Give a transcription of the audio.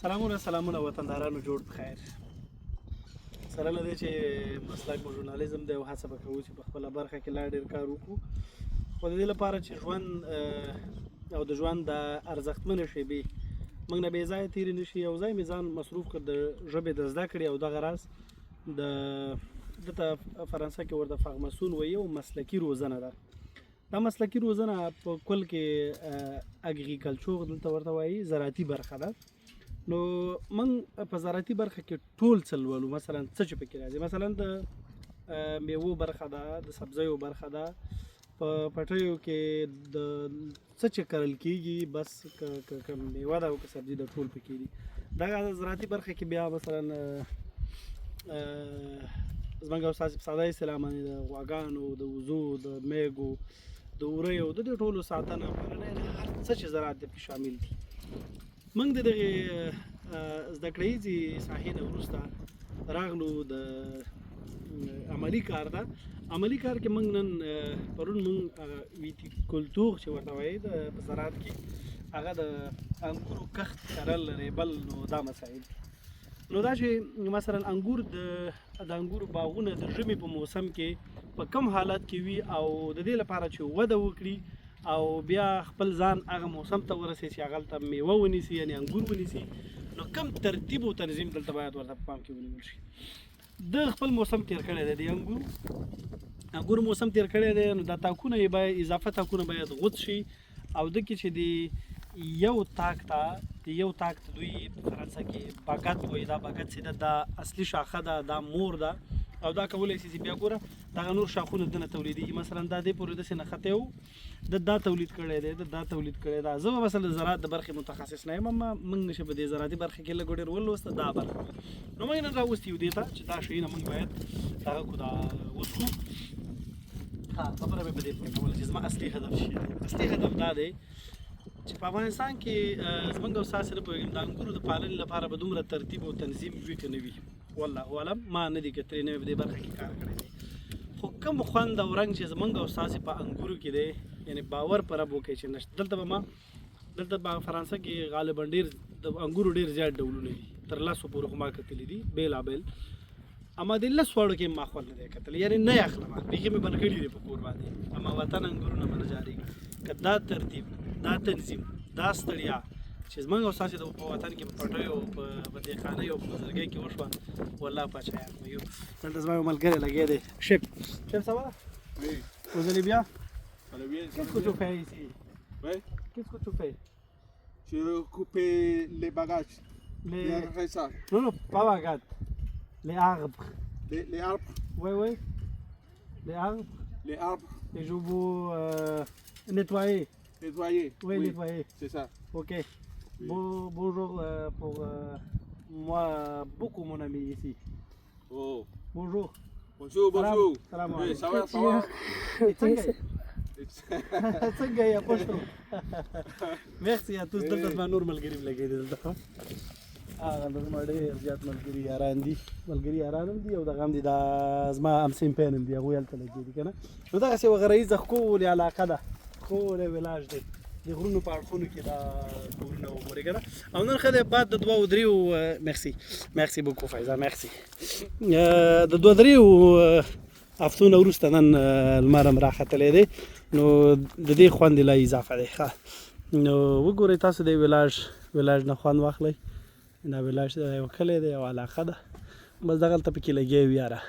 سلامونه سلامونه وطندارانو، جوړ په خیر. سره له دې چې مسلک مو ژورنالیزم دی او هڅه به کوو چې په خپله برخه کې لا ډېر کار وکړو، خو د دې لپاره چې ژوند او د ژوند د ارزښتمنې شېبې موږ نه بې ځایه تېرې نه شي، یو ځای مې ځان مصروف کړ د ژبې د زده کړې او دغه راز د دته فرانسه کې ورته فارماسون وایي او مسلکي روزنه ده. دا مسلکي روزنه په کل کې اګریکلچور دلته ورته وایي، زراعتي برخه ده. نو موږ په زراعتي برخه کې ټول څه لولو، مثلا څه چې پکې راځي، مثلا د میوو برخه ده، د سبزیو برخه ده، په پټیو کې د څه چې کرل کیږي، بس که میوه ده او که سبزي ده، ټول پکې دي. دغه زراعتي برخه کې بیا مثلا زمونږ او ستاسې په ساده اصطلاح باندې د غواګانو، د وزو، د میږو، د وریو، د دې ټولو ساتنه، پالنه، هر څه چې زراعت دی پکې شامل دي. موږ د دغې زده کړه ییزې ساحې نه وروسته راغلو د عملي کار ده. عملي کار کې موږ نن پرون موږ ویتي کلتور چې ورته وایي د په زراعت کې، هغه د انګورو کښت، کرل، ریبل، نو دا مسایل دي. نو دا چې مثلا انګور د انګورو باغونه د ژمي په موسم کې په کم حالت کې وي او د دې لپاره چې وده وکړي او بیا خپل ځان هغه موسم ته ورسي چې هغلته میوه ونیسي، یعنی انګور ونیسي، نو کم ترتیب او تنظیم دلته باید ورته په پام کې ونیول شي. د خپل موسم تیر کړی دی، د انګور موسم تیر کړی دی، نو دا تاکونه یې باید، اضافه تاکونه باید غوڅ شي. او د کې چې دی یو تاک ته، د یو تاک ته دوی په فرانسه کې baguette وایي. دا baguette چې ده، دا اصلي شاخه ده، دا مور ده او دا کولی شي چې بیا ګوره دغه نور شاخونه دنه تولیدېږي. مثلا دا دې پورې داسې نښتی و، د دا تولید کړی دی، د دا تولید کړی دا. زه به مثلا د زراعت د برخې متخصص نه یم، اما موږ چې په دې زراعتي برخه کې لږ ډېر ولوسته دا برخه، نو موږ نن راوستي یو دې ته چې دا شیونه موږ باید دغه کو دا وڅکو. ها، خبره مې په دې پورې کوله چې زما اصلي هدف شي. اصلي هدف دا دی چې په افغانستان کې زمونږ او ستاسې نه پوهېږم د انګورو د پالنې لپاره به دومره ترتیب او تنظیم وي که نه وي، والله اعلم، ما نه دي کتلي، نه مې په دې برخه کې کار کړی دی. خو کم خوند او رنګ چې زمونږ او ستاسې په انګورو کې دی، یعنې باور په رب وکړئ چې نشته. دلته به ما دلته په فرانسه کې غالبا ډېر د انګورو ډېر زیات ډولونه دي، تر لسو پورې خو ما کتلي دي بېلابېل، اما د لس واړو کې ما خوند نه دی کتلی، یعنې نه یې اخلم، بیخي مې بند کړي دي په کور باندې، اما وطن انګورونه به نه جارېږي. که دا ترتیب، دا تنظیم، دا ستړیا چې زمونږ او ستاسې د په وطن کې په پټیو، په بندیخانې او په بزرګۍ کې وشوه، والله پاچایان به یو. دلته زما یو ملګری لګیا دی، شیف. شیف، ça va؟ Oui. Vous allez bien؟ Ça va bien. Qu'est-ce que tu fais ici؟ Oui. Qu'est-ce que tu fais؟ Je coupe les bagages. Les... Les ça. Non, non, pas baguette. Les arbres. Les arbres. Oui, oui. Les arbres. Les arbres. Et je vous nettoyer. Nettoyer. Oui, nettoyer. C'est ça. Ok. Oui. Bon, bonjour pour moi, beaucoup mon ami ici. Oh. Bonjour. Bonjour, bonjour. سلام. Oui, ça va, ça va. څنګه څنګه یې پښتو؟ Merci à tous. دلته زما نور ملګري هم لګېدي. دلته هغه زما ډېر زیات ملګري یاران دي، ملګري یاران هم دي او دغه هم دي، دا زما همصنفیان هم دي، هغوی هلته لګېدي که نه. نو دغسې یوه غره ییزه ښکلې علاقه ده، ښکلی ولاج دی، د غرونو په اړخونو کې دا کورونه وګورئ که نه. او نن ښه دی باد د دوه دریو، merci، merci beaucoup فیضا، merci، د دوه دریو هفتو نه وروسته نن لمر هم راختلی دی، نو د دې خوند لا اضافه دی. ښه، نو وګورئ تاسو د ولاج نه خوند واخلئ. دا ولاج یو کلی دی، یو علاقه ده، بس دغلته پکې لګیا یو یاره.